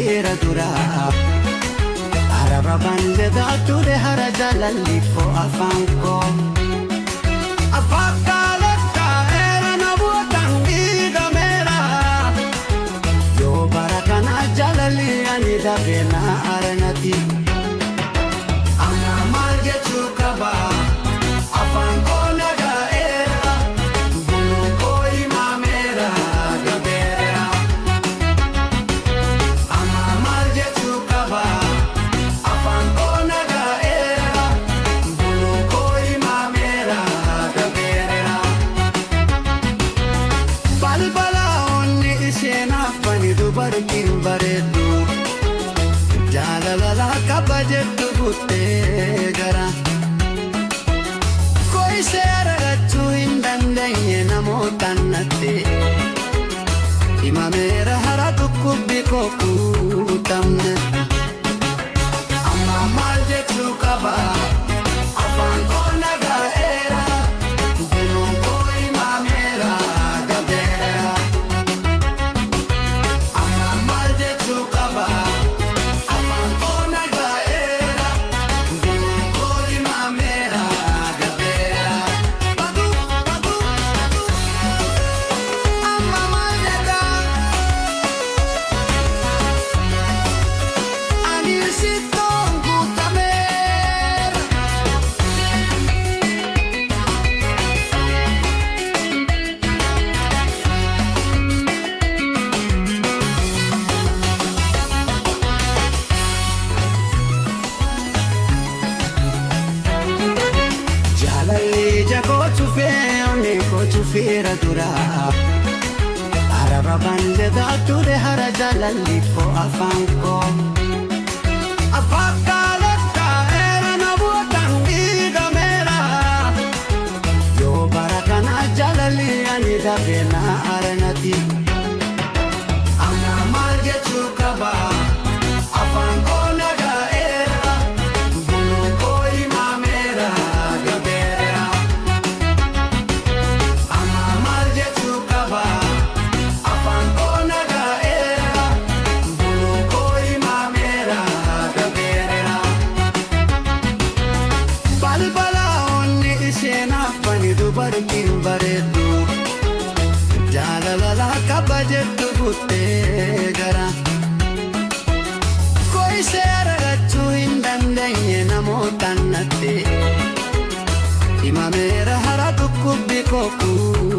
chufeera dura. Araba banjeda ture hara jaalalli fo afaan koo. Afakaalekka era namootaan dhiigameera. Yoo bara kana jaalalli ani dhabee na aranati. Amma maal jechuu qaba? Afaan koo naga'eera. Buluu koo himameera gabeera. Amma maal jechuu qaba? Afaan koo naga'eera. Buluu koo himameera gabeera. Balbala onni isheen afani dubartiin bareeddu. Jaalala qaba jettu guuttee gara. Koo ishee argachuu hin dandeenye namootaan natti. Himameera hara dhukkubbi koo kuutamne. Amma maal jechuu qaba? Afaan koo naga'eera. Buluun koo himameera gabeera. Amma maal jechuu qaba? Afaan koo naga'eera. Buluun koo himameera gabeera. Badu badu badu. Amma maal jedhaa? Ani sittoon guutameera. Jaalalli ija koo cufee onnee koo cufeera dura. Araba banjeda ture hara jaalalli fo afaan koo. Afakaalekka era namootaan dhiigameera. Yoo bara kana jaalalli ani dhabee na aranati. Amma maal jechuu qaba? Afaan koo naga'eera. Buluu koo himameera gabeera. Amma maal jechuu qaba? Afaan koo naga'eera. Buluu koo himameera gabeera. Balbala onni isheen afani dubartiin bareeddu. Jaalala qaba jettu guuttee gara. Koo ishee argachuu hin dandeenye namootaan natti. Himameera hara dhukkubbi koo.